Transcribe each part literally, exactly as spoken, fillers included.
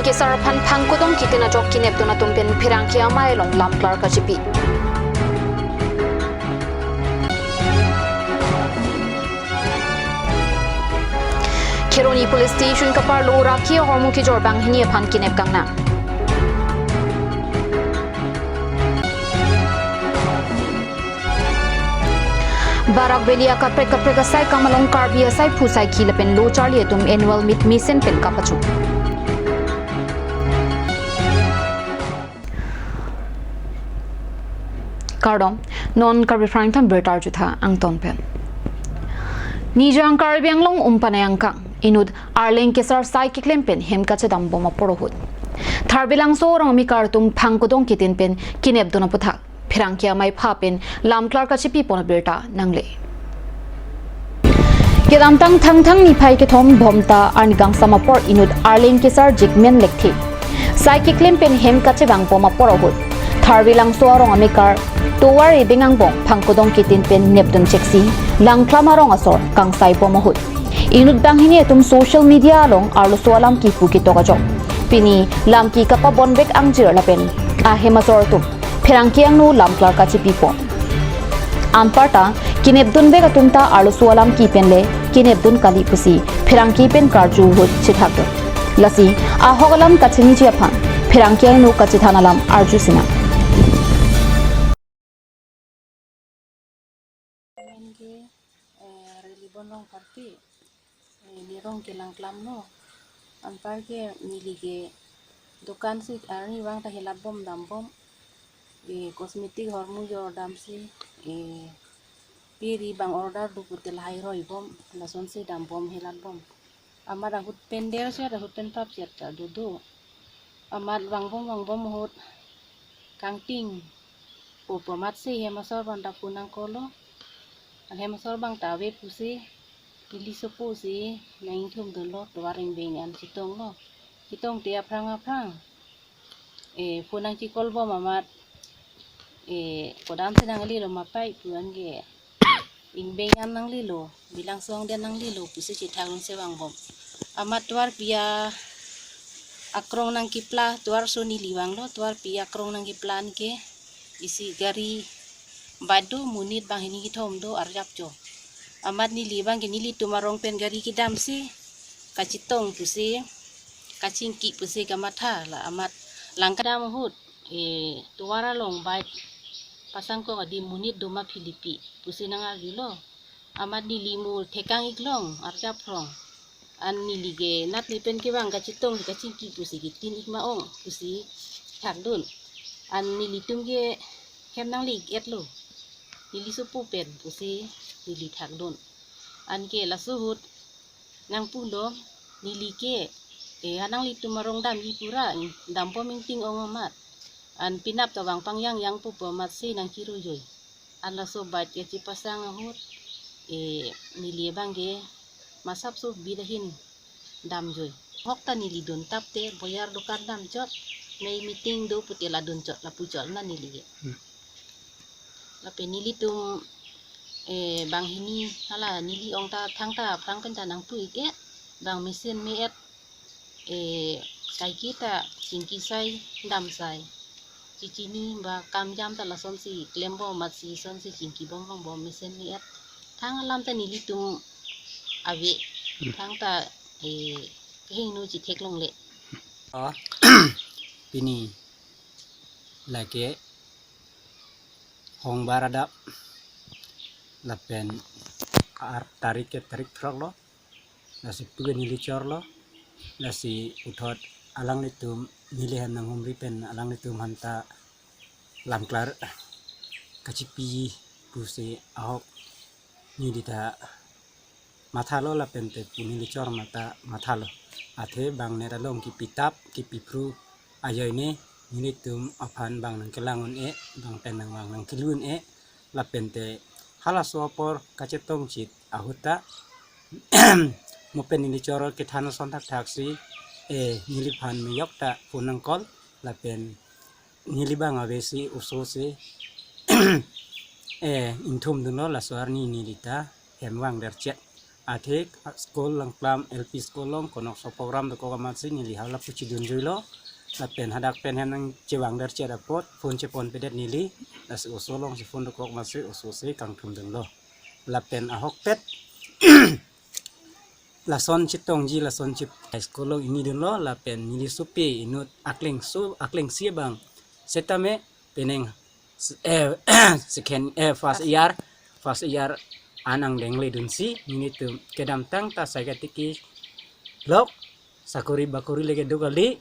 Kesar aphan phangkodong kitin ajok kinepdun atum pen pherangke amei along lamklar kachipi. Kheroni Police Station kaparlo Rakhi ahormu kejor banghini aphan kinep kangnang. Barak Valley akaprek kaprek asaikam along Karbi asai phu saikhi lapen lo charli atum annual meet mesen pen kapachun. Kardom, non Karbi Prime Time birta arjutha angton pen. Nijang Karbi Anglong umpanai angkang inut Arleng kesar sai keklem pen hem kachedam bom apor ahut Tharvelangso arong amekar atum phangkodong kitin pen kinepdun aputhak pherangke amei aphan pen lamklar kachipi pon abirta nangle. Kedamtang Thangthang niphai kethom Bhomta arni kangsam apor inut Arleng kesar Jikmen Lekthe sai keklem pen hem kachevang bom apor ahut Tharvelangso arong amekar tovar ebeng angbong phangkodong kitin pen nepdun cheksi Langklam arong asor kangsai bom ahut inut banghini atum social media along arloso alam kipu kitok ajok pini lam ki kapabon vek angjir lapen ahem asor atum pherangke angno lamklar kachipi pon. Anparta kinepdun vek atum ta arloso alam ki pen le kinepdun kali pusi pherangke pen karju ahut chethakdun. Lasi ahok alam kachiniji aphan pherangke angno kachethan alam arju sinang. Amen ke, eh, Relibon Rongpharpi, eh, nerong ke Langklam lo. Anpar ke neli ke dokan si arnivang ta helat bom dam bom. Eh, cosmetic ahormu kejor damsi, eh, piri bang order do pute lahai roi bom, lasonsi dam bom helat bom. Amat ahut pen der set, ahut pen pap set ta dodo. Amat vang bom vang bom ahut kangting pupo amatsi hem asor abang ta phone nangkolo. Hem asor abang ta ave pusi neli sopo si nang-ingthumdunlo, tovar ingbeng an chetonglo. Chetongte aphrang aphrang, eh, phone nangchekol bom amat, eh, kodam si nanglelo ma pai pu an ke ingbeng an nanglelo, bilang song dia nanglelo pusi chethakdun si vang bom. Amat tovar pi akrong nangkepla, tovar aso neli vanglo, tovar pi akrong nangkepla an ke isi gari badu monit banghini kethom do arjap cho. Amat neli abang ke nelitum arong pen gari kedamsi kachetong pusi, kachingki pusi kamatha la amat Langklam ahut, eh, tovar along bike pasangkok adim monit do ma Philipi pusi nangarjulo. Amat neli mo thekang iklong arjap rong. An neli ke natni pen kevang kachetong kachingki pusi kitin ik ma ong pusi thakdun. An nelitum ke hem nangli-etlo. Neli sopo pen pusi neli thakdun. An ke laso ahut nangpulo neli ke, eh, ha nanglitum arong damji pura, dam bom ingting ong amat. An penap ta vang pangyang yang pupo amatsi nangkerujoi. An laso bike kachepasang ahut, eh, neli abang ke masap so bit ahin damjoi. Ahok ta neli dun tapte boyar dokan damchot, mei meeting do pute la dunchot, lapu chot na neli ke. Hmm. Lapen nelitum, eh, banghini hala neli ong ta thangta aphrang pen ta nangpu ik-e, bang mesen me-et, eh, kaike ta chingki sai, dam sai. Chechini ba kamjam ta lasonsi klem bom amatsi lasonsi chingki bom long bom mesen me-et. Thang alam ta nelitum ave. Hmm. Thangta, eh, kehingno chetheklongle. Ah, pini lake hongbar adap lapen ar tarik ke tarik throk lo, lasi puke neli chorlo, lasi puthot alanglitum neli hem nanghumri pen alanglitum aphanta lamklar kachipi pusi ahok neli ta mathalo lapen te pu neli chor mata mathalo. Athe bang net along kipitap kipipru ajoine nelitum aphan bang nangkelang un-e, bang pen nangvang nangkelu un-e, lapen te halaso apor kachetong chit ahut ta mo pen neli chor kethan ason thakthaksi, eh, neliphan mejok ta phone nangkol lapen neli bang avesi oso si, eh, ingthumdunlo laso arni neli ta hem vang derchet. Athe school Langklam L P school along konokso program dokok amatsi neli hala puchidunjuilo. Lapen hadak pen hem nangchevang darchet apot phone cheponpedet neli. Lasi oso alongsi phone dokok amatsi oso si kangthumdunlo. Lapen ahokpet lason chetongji, lason che high school along ingidunlo, lapen neli sopi inut akleng so, aklengsi abang setame penang s-, eh, second, eh, first year, first year an angdeng ledunsi nelitum kedamtang ta sai katiki lok sakori bakori le kedo kali,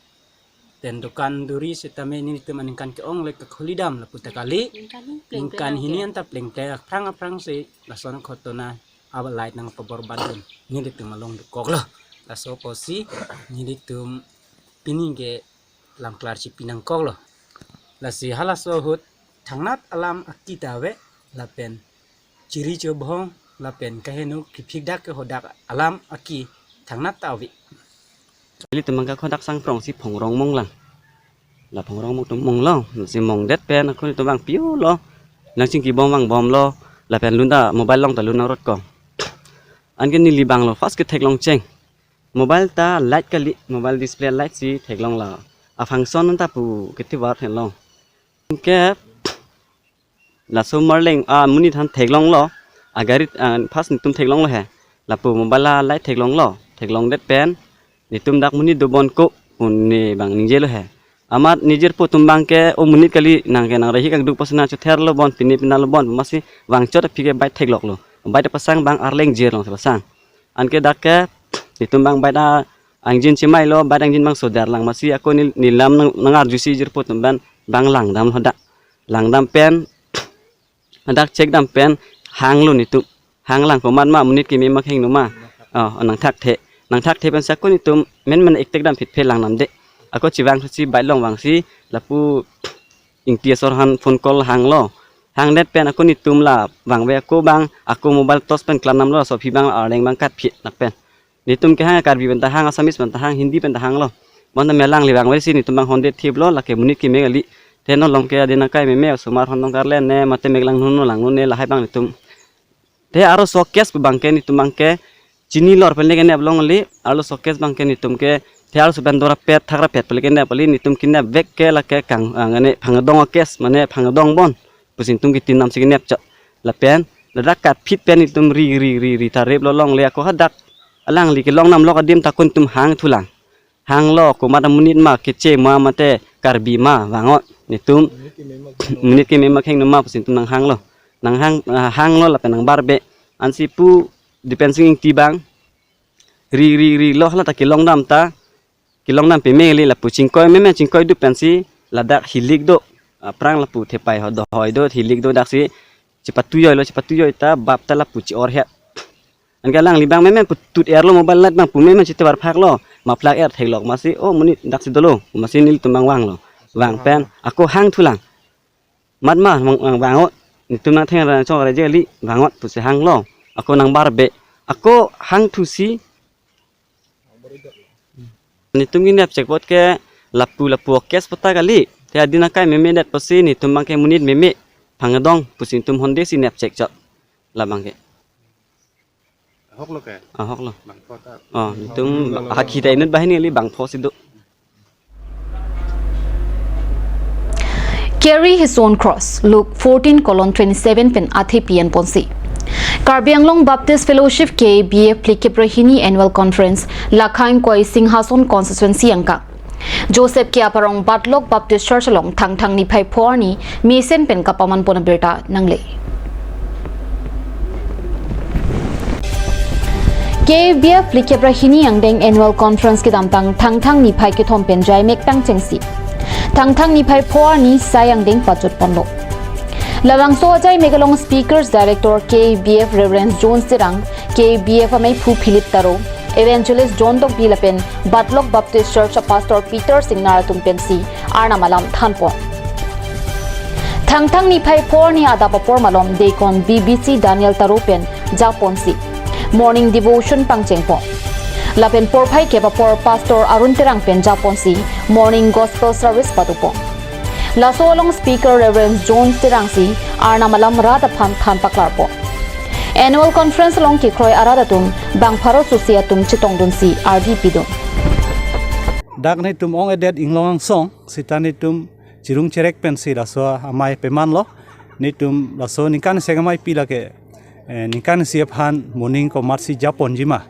pen dukan duri setame nelitum aningkan ke-ong le kekhulidam lapu ta kali. Ningkan hini anta plengple aphrang aphrangsi lason khotona aba light nangpaborbadun nelitum along dokoklo. Laso apotsi nelitum pini ke lam clear chipi nangkoklo. Lasi halaso ahut thangnat alam aki ta ave, lapen chiri chobhong, lapen kaheno kiphikdak ke hodak alam aki thangnat ta ave. Ilitum abang ke hadak sangprongsi phongrong monglang. La phongrong mong atum monglo, si mongdet pen ako nelitum abang piulo. Nangchingkibom vangbomlo, lapen lun ta mobile along ta lun nangrot kong. Anke neli abanglo first ketheklong cheng. Mobile ta light kali, mobile display light si theklonglo. A function anta pu ketivar theklong. Anke laso marleng amonit aphan theklonglo, agari, ah, first nelitum theklonglo he. Lapu mobile a light theklonglo, theklongdet pen nelitum dak monit dobom ko pu ne abang ningjelo he. Amat nijirpo atum abang ke o monit kali nangke nang rehi kangduk pasina chotherlo bon, pine pinalo bon, masi vangchot aphi ke bike thekloklo. Bike ta pasang abang arleng jirlo pasang. Anke dak ke nelitum abang bike a engine chemailo, bike engine abang soderlang, masi ako neli, neli lam nang, nangarjusi jirpo atum abang, abang langdamlo dak. Langdam pen, dak check dam pen hanglo nelitum. Hanglang komat ma, monit keme ma, kehingno ma. Oh, nangthakthe. Nangthakthe pensi ako nelitum menmen ektek dam phitphe langdamde. Ako chevangsi bike along vangsi lapu Ingti asor aphan phone call hanglo. Hangdet pen ako nelitum la vangve ako abang, ako mobile torch pen klemdamlo, laso aphi abang arleng abang katphi lak pen. Nelitum kehang Karbi pen ta hang, Assamese pen ta hang, Hindi pen ta hanglo. Bonta me alangli vangvesi nelitum abang hondet thiplo, lake monit keme kali. Te non along ke adin akai meme, osomar hon tong karle ne, mate mek langno langno ne, lahai abang nelitum. Te arloso case pu abang ke nelitum abang ke chinilor pen le kenep longle, arloso case abang ke nelitum ke, te arloso pen dorapet thakrapet pen le kenep kali, nelitum kenepvek ke lake kang, ah, mane phangdong case, mane phangdong bon pusi nelitum kitin namsi kenepchot. Lapen ladak katphi pen nelitum ri ri ri ri ta replo longle, ako hadak alangli kelongdamlok adim ta ako nelitum hangthulang. Hanglo, komat amonit ma, Keche ma, mate Karbi ma, vang-ot. Nelitum monit keme ma, kehingno ma pusi nelitum nanghanglo. Nanghang, ah, hanglo lapen nangbarbe. Ansi pu Dipensing Ingti abang ri ri rilo, hala ta kelongdam ta, kelongdam peme kali, lapu chingkoi meme, chingkoidup pensi ladak hilik do. Aphrang lapu thepai ho dohoi do, hilik do, daksi chepatuiyoilo, chepatuiyoi ta bap ta lapu chi-orhet. Anke alangli abang meme putut erlo, mobile light abang pu meme chitevar phaklo. Maplak er theklok, masi o monit daksi dolo, masi nelitum abang vanglo. Vang pen ako hangthulang. Mat ma, vang, vang, vang-ot. Nelitum nangtheng ra chong ra je kali, vang-ot pusi hanglo. Ako nangbarbe. Ako hangthusi nelitum kenepchek apot ke lapu lapu case pu ta kali. Te adin akai memedet pusi nelitum abang ke monit meme, phangdong pusi nelitum hondesi nepchekchot. Labang ke. Ahoklo ke? Ahoklo. Bangpho ta. Oh, nelitum hakhi ta inut banghini kali, bangpho si do. Carry his own cross, Luke fourteen colon twenty-seven pen athe pi-en ponsi. Karbi Anglong Baptist Fellowship, K A B F, phlikep ra hini annual conference, Lakhain Koi Singhason constituency angkang Joseph K. Aparong Batlok Baptist Church along Thangthang niphai pho arni mesen pen kapaman pon abirta nangle. K A B F phlikep ra hini angdeng annual conference kedamtang Thangthang niphai kethom pen jaimek pangchengsi Thangthang niphai pho arni sai angdeng pachut ponlo. Labangso ajaimek along speakers director K A B F Reverend Jones Terang, K A B F ameiphu Philip Taro, Evangelist John Tokbi lapen Batlok Baptist Church a Pastor Peter Singnar atum pensi Arnam alam thanpon. Thangthang niphai pho arni adap apor malom Deacon B B C Daniel Taro pen japonsi morning devotion pangchengpon. Lapen porphai kep apor Pastor Arun Terang pen japonsi morning gospel service padopon. Laso along speaker Reverend John Terangsi Arnam alam rat aphan than paklarpon. Annual Conference along kekroi arat atum bang pharo susi atum chetongdunsi ardi pidun. Dak netum ong-edet Inglong angsong sita netum chirung cherek pensi laso amei pemanlo. Netum laso ningkan sek ameipi lake, eh, ningkan isi aphan moning komatsi japonjima,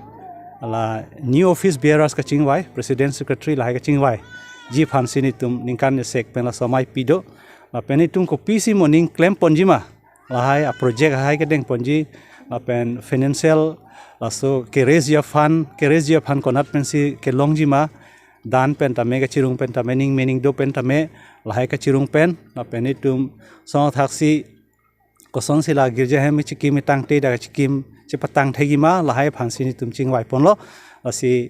la new office bearers kachingvai, president, secretary lahai kachingvaiji aphansi netum ningkan sek pen laso ameipi do. Lapen netum kopisi moning klemponjima, lahai a project lahai kedengponji, lapen financial laso ke-raise-ji a fund, ke-raise-ji aphan konat pensi kelongjima, dan pen tame, kachirung pen tame, ning mening do pen tame, lahai kachirung pen, lapen netum song thaksi kosonsi la girja hem chikim tangte, dak chikim chepatang thekjima, lahai aphansi netum chingvaiponlo. Lasi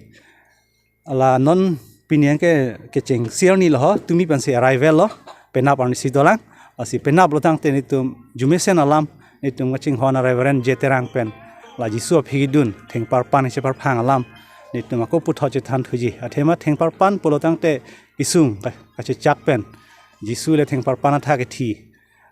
la non pini ke kecheng sirni lo ho, tumi pensi arrival lo, penap arnisi dolang. Lasi penaplo tangte netum arjumesen alam netum kachinghon Reverend J Terang pen, la Jisu aphi kedun thengparpan cheparphang alam netum ako puthot chethan thuji. Athema thengparpan pulo tangte isung ka-, kachechak pen Jisu le thengparpan athak kethi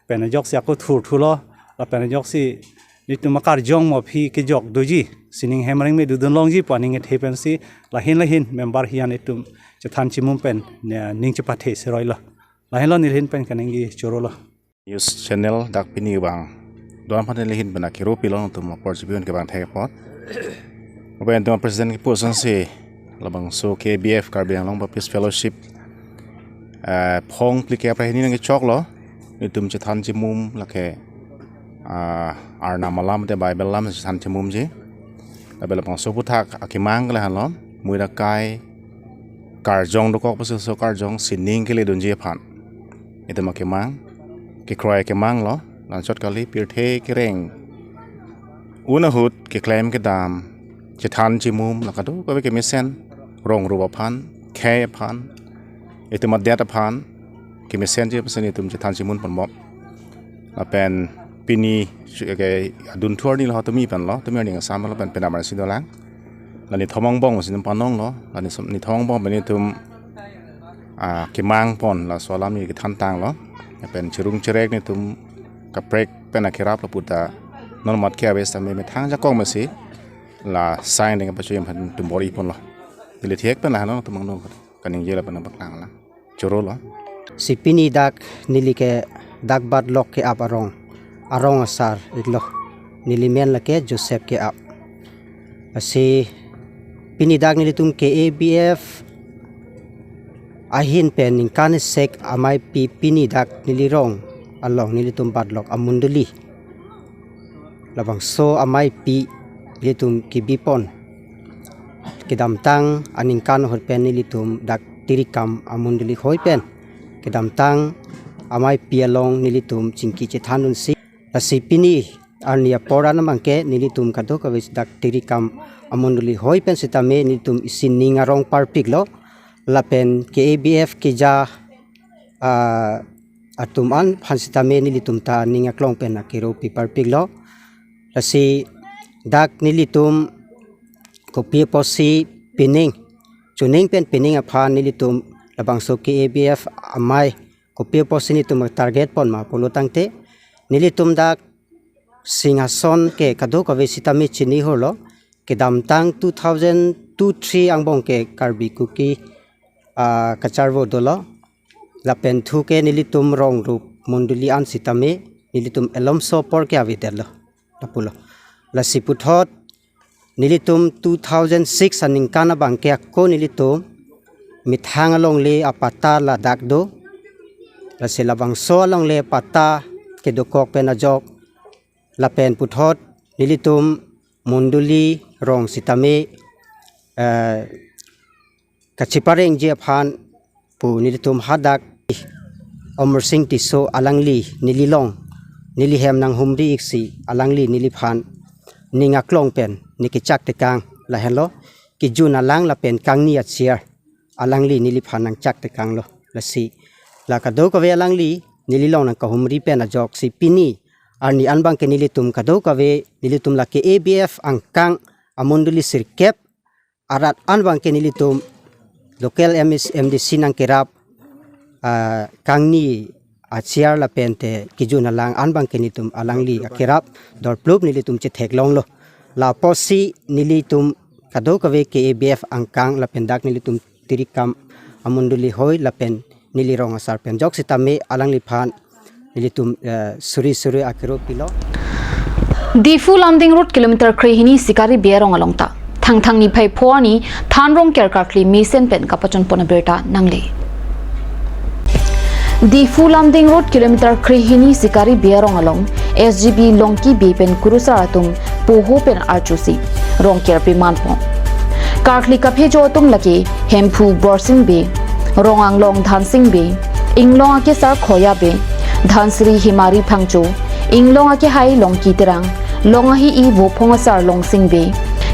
pen ajoksi ako thurthulo, lapen ajoksi netum akarjong mo aphi kejok doji, sining hem areng me dodun longji pu aning kethe pensi lahin lahin member hian netum chethan chimum pen ne ning chepathe seroilo. Lahinlo neli ahin pen kaningje chorolo. News channel dak pini abang do-an aphan neli ahin pen akero pilo, netum apor chipion kevang thek apot. Lapen netum president kepu asonsi labangso K A B F, Karbi Anglong Baptist Fellowship, eh, phong phlikep ra hini nangkechoklo. Netum chethan chimum lake, ah, Arnam alam te Bible alam chethan chimumji. Lapen labangso aphuthak akemang ke lahenlo, muira kai karjong dokok pusi laso karjong sining keledunji aphan. Itum akemang, kekroi akemanglo, la-anchot kali pirthe kereng un ahut keklem kedam chethan chimum la kadokave kemesen, rong rup aphan, khei aphan, itum adet aphan kemesenji pusi netum chethan chimunponbom. Lapen pini su-, ke adun thu arni lo, tumi penlo, tumi arni asam lo pen penap arnisi dolang. La nithom angbong si netum panonglo, la nisom-, nithom angbong pen netum, ah, kemangpon laso alam ni kethantanglo. Lapen chirung cherek netum kaprek pen akerap lo puta non mat ke aves tame methang jakong mesi la sign deng pacho yam han tumbor iponlo. Neli thek pen lahenlo, netum angno kaningje lapen nangpaklang lang. Chorolo. Si pini dak neli ke dak bat lok ke-ap arong, arong asar iklo. Neli men lake Joseph ke-ap. Lasi pini dak nelitum K A B F ahin pen ningkan sek ameipi pini dak neli rong along nelitum bat lok amunduli, labangso ameipi nelitum kebipon. Kedamtang aningkan ahut pen nelitum dak Tirikam amunduli hoi pen kedamtang ameipi along nelitum chingki chethandunsi. Lasi pini arni apor an abangke nelitum kadokave dak Tirikam amunduli hoi pen sitame nelitum isi ning arong parpiklo. Lapen K A B F keja, ah, atum an aphan sitame nelitum ta ning aklong pen akero pi parpiklo. Lasi dak nelitum kopi apotsi pining, chuning pen pining aphan nelitum labangso K A B F amei kopi apotsi nelitum target pon ma pulo tangte, nelitum dak Singhason ke kadokave sitame chini holo. Kedamtang two thousand two three angbong ke Karbi Kuki, ah, kacharvo dolo. Lapen thu ke nelitum rong rup munduli an sitame nelitum elomso apor ke avedetlo, lapulo. Lasi puthot nelitum two thousand six aningkan abangke ako nelitum methang alongle apatta ladak do. Lasi labangso alongle apatta kedokok pen ajok lapen puthot nelitum munduli rong sitame, eh, kacheparengji aphan pu nelitum hadak Amarsing Tisso alangli nelilong, neli hem nanghumri iksi alangli neliphan ning aklong pen ne kechak tekang lahenlo, kejun alang lapen kangni achiar alangli neliphan nangchak tekanglo. Lasi la kadokave alangli nelilong nangkahumri pen ajoksi pini arni an abangke nelitum kadokave nelitum la K A B F angkang amunduli sirkep arat an abangke nelitum local M S, M D C nangkerap, ah, kangni achair lapen te kejun alang an abangke nelitum alangli akerap dorplup nelitum chetheklonglo. Lapusi nelitum kadokave K A B F angkang lapen dak nelitum Tirikam amondoli hoi lapen neli rong asar pen jok sitame alangliphan nelitum, eh, suri suri akero pilo. Diphu Lumding Road kilometer krehini Sikari Bey arong along ta Thangthang niphai pho arni than rongker karkli mesen pen kapachunpon abirta nangle. Diphu Lumding Road kilometer krehini Sikari Bey arong along S G B Longki Bey pen kurusar atum poho pen arjusi rongker pemanpon. Karkli kaphejo atum lake Hemphu Borsing Bey, Rong Anglong Dhansing Bey, Inglong akesar Khoya Bey, Dhansiri Himari Phangcho, Inglong akehai Longki Terang, Long ahi-i Vophong asar Longsing Bey,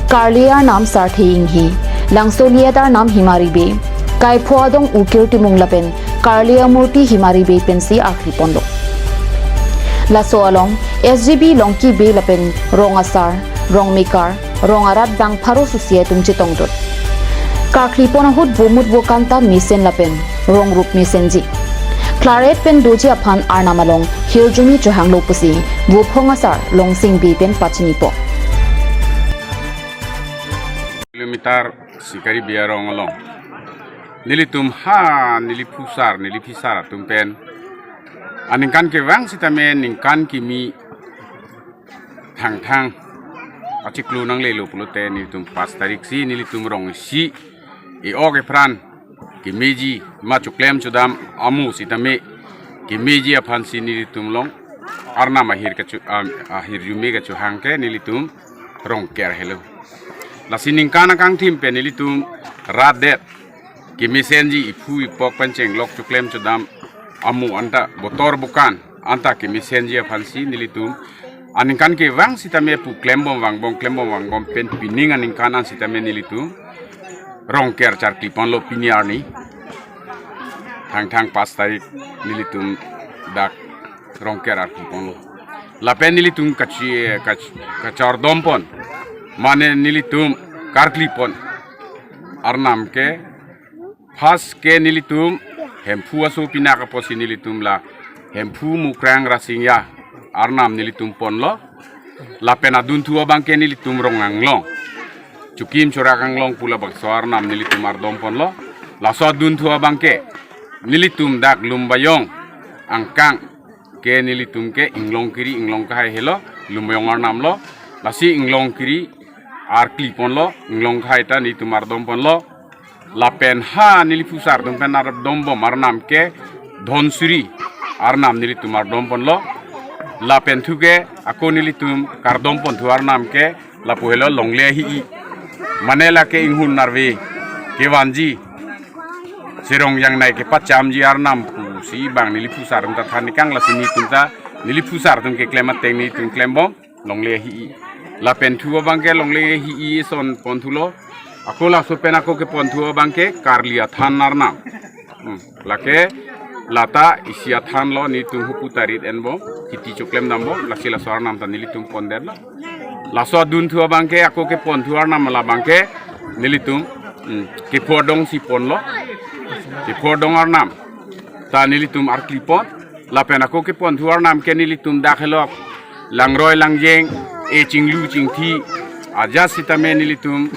karli arnam Sarthe Inghi, langsoli atar arnam Himari Bey, kaipho adong Ukir Timung lapen karli amurti Himari Bey pensi arkliponlo. Laso along S G B Longki Bey lapen rong asar, rong mekar, rong arat bang pharo susi atum chetongdun. Karklipon ahut vomut vokan ta mesen lapen rong rup mesenji. Klaret pen doji aphan arnam along hirjume chohanglo pusi Vophong asar Longsing Bey pen pachinipo. Kilometer Sikari Bey arong along nelitum ha neli phusar neli phisar atum pen aningkan kevang sitame ningkan kimi Thangthang achiklo nanglelo pulote nelitum pas tarik si nelitum rong isi e-ok epran kemeji ma choklem chodam amo sitame kemeji aphansi nelitum along arnam ahir kacho-, ah, ahirjume kachohang ke nelitum rongker helo. Lasi ningkan akangthim pen nelitum rat det kemesenji iphu ipok pen chenglok choklem chodam amo anta botor bokan anta kemesenji aphansi nelitum aningkan kevang sitame pu klembom vangbom klembom vangbom pen pining aningkan an sitame nelitum rongker charkliponlo pini arni Thangthang pas tarik nelitum dak rongker arkliponlo. Lapen nelitum kachi-, kach-, kachardompon mane nelitum karklipon arnam ke pas ke nelitum Hemphu aso pinak apotsi nelitum la Hemphu Mukrang Rasingya arnam nelitum ponlo. Lapen adunthu abangke nelitum Rong Anglong, Chukim Chorak Anglong pu labangso arnam nelitum ardomponlo. Laso adunthu abangke nelitum dak Lumbayong angkang ke nelitum ke Inglong kiri Inglong kahai helo, Lumbayong arnamlo. Lasi Inglong kiri arkliponlo, Inglong kahai ta nelitum ardomponlo. Lapen ha neli phusar atum pen ardombom arnam ke Dhonsiri arnam nelitum ardomponlo. Lapen thu ke ako nelitum kardomponthu arnam ke lapu helo longle ahi-i. Mane lake inghun nerve kevanji, sirong jangnai kepachamji arnam pusi bang neli phusar atum ta than ikang, lasi nelitum ta neli phusar atum keklem ateng nelitum klembom longle ahi-i. Lapen thu abangke longle ahi-i eson ponthulo. Ako laso pen ako keponthu abangke karli athan arnam. Hmm. Lake lata isi athanlo nelitum hupu tarit enbom, kiti choklem dambom, lasi laso arnam ta nelitum pondetlo. Laso adunthu abangke ako keponthu arnam labangke nelitum, hmm, kephodong si ponlo. Kephodong arnam ta nelitum arklipon. Lapen ako keponthu arnam ke nelitum dak helok langroi langjeng, e chinglu chingthi, ajat sitame nelitum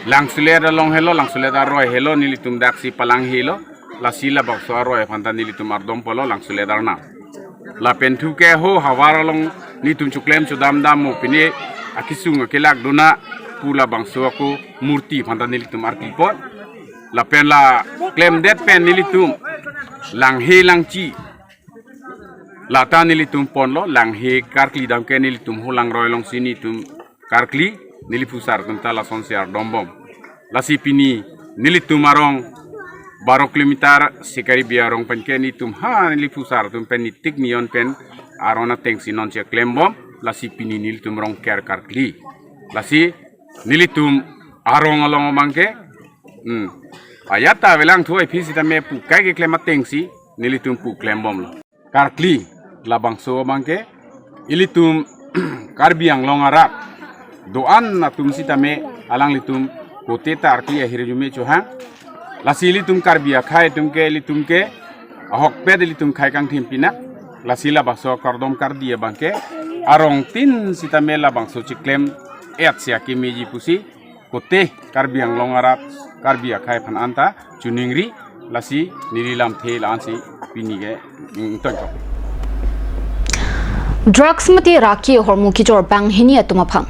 langsulet along helo, langsulet aroi helo, nelitum daksi palanghelo. Lasi labangso aroi aphan ta nelitum ardomponlo langsulet arnam. Lapen thu ke ho havar along nelitum choklem chodam dam mo pine akisung akelak dona pu labangso ako murti aphan ta nelitum arklipon. Lapen la klemdet pen nelitum langhe langchi lata nelitum ponlo, langhe karkli dam ke nelitum ho langroi alongsi nelitum karkli, neli phusar atum ta lasonsi ardombom. Lasi pini nelitum arong baro kilometer Sikari Bey arong pen ke nelitum ha neli phusar atum pen nitik niyon pen arong atengsi non cheklembom. Lasi pini nelitum rongker karkli. Lasi nelitum arong along abangke, hmm, ayat ta avelang thu ai phi sitame pu kai keklem atengsi nelitum pu klembomlo. Karkli labangso abangke ilitum Karbi Anglong arat do-an atum sitame alanglitum kote ta arkli ahirjume chohang. Lasi ilitum Karbi akhei atum ke ilitum ke Ahokpet ilitum khei kangthim pinang, lasi labangso kardom kardi abangke arongtin sitame labangso chiklem et si akemeji pusi, kote Karbi Anglong arat Karbi akhei aphan anta choningri, lasi neli lamthe la-ansi pini ke ingtoi kok. Drugs mate raki ahormu kejor banghini atum aphan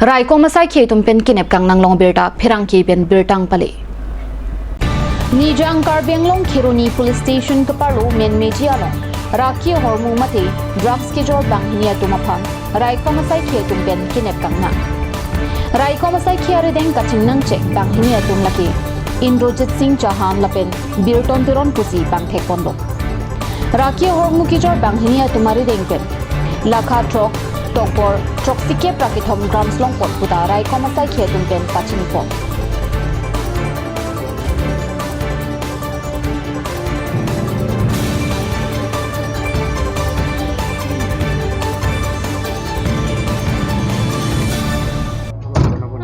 raikom asaikhi atum pen kenep kangnang long birta pherangke pen birta pale. Nijang Karbi Anglong Kheroni Police Station keparlo Menmeji along raki ahormu mate drugs kejor banghini atum aphan raikom asaikhi atum pen kenep kangnang. Raikom asaikhi arideng kachingnangchek banghini atum lake Indrajit Singh Chauhan lapen Birton Teron pusi pangthek ponlo. Raki ahormu kejor banghini atum arideng pen lakha throk, tokbor throksi kep ra kethom grams longpon puta raikom asaikhi atum pen pachini pon.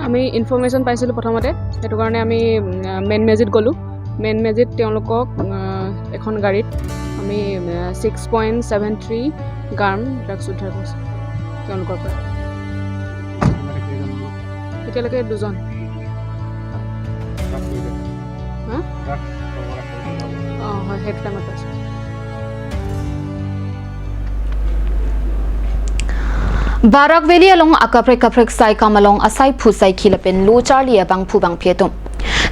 আমি ইনফৰমেশ্যন পাইছিলোঁ প্ৰথমতে, সেইটো কাৰণে আমি, উম, মেইন মেজিত গ'লোঁ। মেইন মেজিত তেওঁলোকক, আহ, এখন গাড়ীত আমি, আহ, ছিক্স পইণ্ট ছেভেন থ্ৰী গ্ৰাম ড্ৰাগছ উদ্ধাৰ কৰিছোঁ তেওঁলোকৰ পৰা। এতিয়ালৈকে দুজন। হা? অ, হয়, সেইটো টাইমত পাইছোঁ। Barak Valley along akaprek kaprek saikam along asaiphu saikhi lapen lo charli abangphu bangphi atum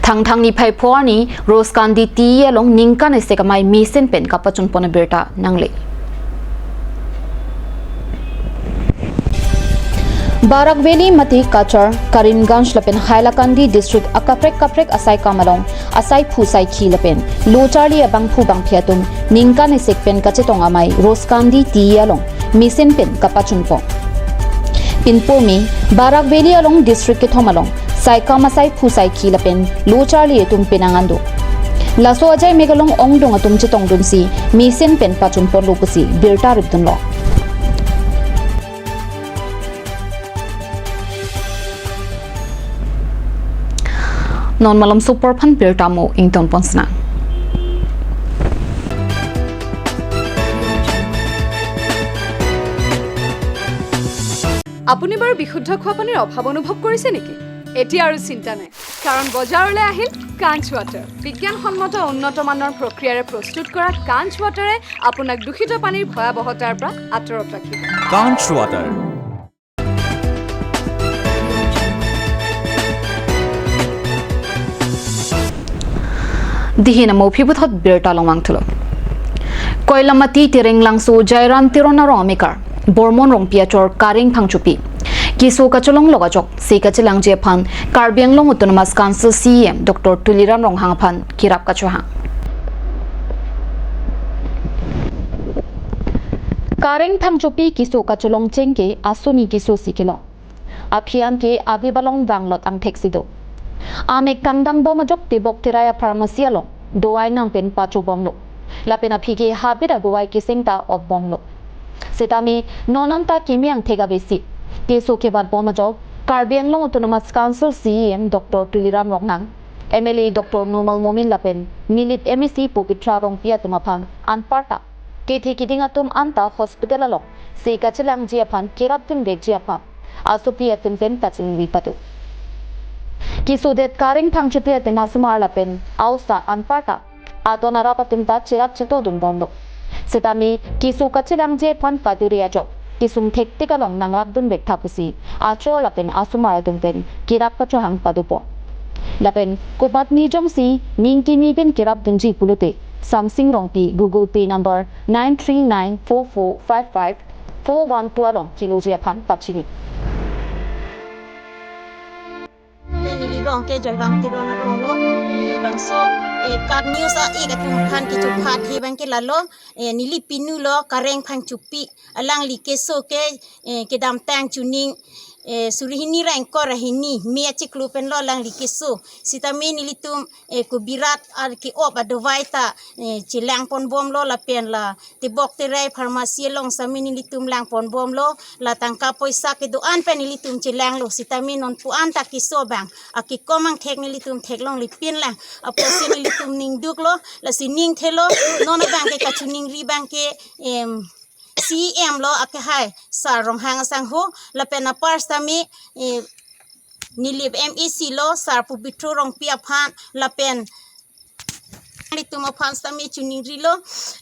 Thangthang niphai pho arni Roskandi T E along ningkan isi amei mesen pen kapachun pon abirta nangle. Barak Valley mate Cachar, Karimganj lapen Hailakandi district akaprek kaprek asaikam along asaiphu saikhi lapen lo charli abangphu bangphi atum ningkan isi pen kachetong amei Roskandi T E along mesen pen kapachun pon. Pinpur me Barak Valley along district kethom along saikam asaiphu saikhi lapen lo charli atum penang an do. Laso ajai megalong ongdung atum chetongdunsi mesen pen pachun ponlo pusi birta ripdunlo. Non malom super phan birta mo ington pon sna. আপুনি বাৰু বিশুদ্ধ খোৱা পানীৰ অভাৱ অনুভৱ কৰিছে নেকি? এতিয়া আৰু চিন্তা নাই, কাৰণ বজাৰলৈ আহিল কাঞ্চ ৱাটাৰ। বিজ্ঞানসন্মত উন্নত মানৰ প্ৰক্ৰিয়াৰে প্ৰস্তুত কৰা কাঞ্চ ৱাটাৰে আপোনাক দূষিত পানীৰ ভয়াৱহতাৰ পৰা আঁতৰত ৰাখিব। Kanch Water. Dihin amo phibuthot birta longmang thulo. Koilamati Tirenglangso Jairam Teron arong amekar Bormon Rongpi achor Kareng Phangchopi keso kacholong lok ajok se kachelangji aphan Karbi Anglong Autonomous Council C E M Doctor Tuliram Ronghang aphan kerap kachohang. Kareng Phangchopi keso kacholong chengke asuni keso si kelong. Aphi an ke avi balong danglot angthek si do. Amek kangdang bom ajok tebok terai a-pharmacy along dovai nang pen pacho bomlo. Lapen aphi ke habit adovai keseng ta op bomlo. Setame non anta keme angthek ave si keso kebat bom ajok Karbi Anglong Autonomous Council C E M Doctor Tuliram Ronghang, M L A Doctor Numal Momin lapen Nilip M A C Pabitra Rongpi atum aphan anparta kethe keding atum anta hospital along se kachelangji aphan kerap dunvekji aphan asopi atum pen kachiningri pado. Kesodet Kareng Phangchopi atum asomar lapen aosa anparta adon arap atum ta cherap chetodun bomlo. Setame keso kachelangji aphan kadure ajok kesung thektik along nangrap dunvek tha pusi achor lapen asomar atum pen kerap kachohang padopon. Lapen komatne jongsi ning kimi pen kerap dunji pulote Samsing Rongpi Google Pay number nine three nine four four five five four one two along keloji aphan pachini. Neli arong ke Jairam Teron arong lo. Bangso, eh, KAT News a-ik atum aphan kechuphat he abangke lalo, eh, neli pinu lo Kareng Phangchopi, alangli keso ke, eh, kedamtang chuning eh, suri hini ra ingkoi ra hini, me achiklo pen lo alangli keso. Sitame nelitum, eh, kobirat ar ke-op adovai ta, eh, chelang ponbomlo lapen la tebok terai pharmacy along sitame nelitum lang ponbomlo, la tangka poisa kedo-an pen nelitum chelanglo, sitame non pu-an ta keso abang akekom angthek nelitum theklongle pinlang. Apotsi nelitum ning duklo, lasi ning thelo, non abang ke kachiningri abang ke, em, C E M lo akehai Sar Ronghang asangho, lapen apar sitame, eh, Nilip M A C lo Sar Pobitro Rongpi aphan, lapen nelitum aphan sitame chiningrilo,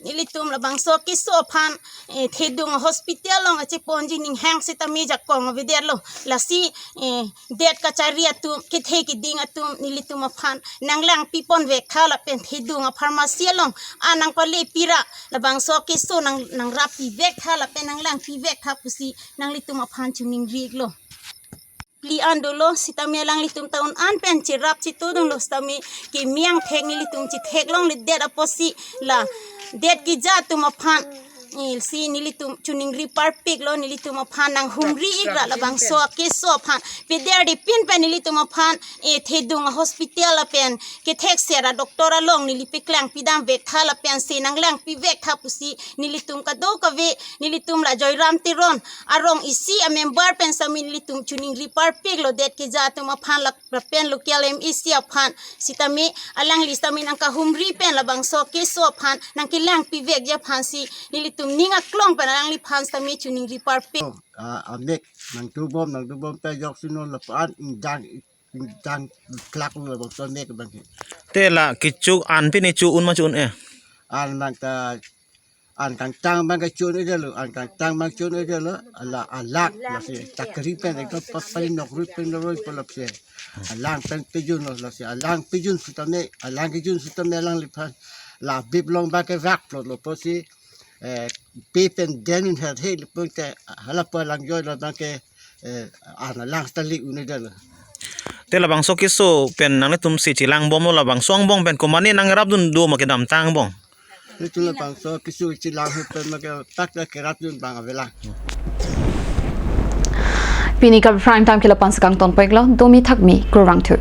nelitum labangso keso aphan, eh, Thedung hospital along acheponji ninghang sitame jakong avedetlo, lasi, eh, det kachari atum, kethe keding atum nelitum aphan nanglangpi ponvek tha lapen Thedung a pharmacy along an nangpale pi ra labangso keso nang, nangrappi vek tha lapen nanglangpi vek tha pusi nanglitum aphan chiningri iklo. Phli an dolo sitame alanglitum ta un-an pen cherap chetudunlo sitame keme angthek nelitum chetheklongledet apotsi la det keja atum aphan, eh, si nelitum chiningri parpiklo, nelitum aphan nanghumri ik ra labangso akeso aphan. Peder de pin pen nelitum aphan, eh, Thedung hospital lapen kethek sera doctor along neli peklangpi damvek tha lapen si nanglangpi vek tha pusi nelitum kadokave, nelitum la Joyram Teron arong isi a member pen sitame nelitum chiningri parpiklo det keja atum aphan la, lapen local M A C aphan sitame alangli sitame nangkahumri pen labangso keso aphan nangkelangpi vekji aphansi nelitum ning aklong pen alangliphan sitame chiningri parpik. A, amek nangtubom, nangtubom ta jok suno lapu-an ingjang, ingjang klak lo labangso amek abang ke. Te la kecho an pini cho-un ma cho-un-e? An abang ta, an kangtang abang ke cho-un-edetlo, an kangtang abang cho-un-edetlo, ala alak, lasi chakri pen ekdom pa, pa nokri pen roi polapsi. Alang pen pejunlo, lasi alang pejun sitame, alang kejun sitame alangliphan la bip long abang ke vak plotlo pusi, eh, pe pen den un her he lipun ke hala pa lang joi lo abang ke, eh, an alang stali un-edetlo. Te labangso keso pen nanglitum si chelangbomlo, labangso angbong pen komane nangrapdun do ma kedamtang angbong? Itu labangso keso chelang pen ma ke tak ta kerapdun abang avelang. Pini ka Prime Time ke lapu-an si kangtonpiklo, domi thakmi, kurvangthu.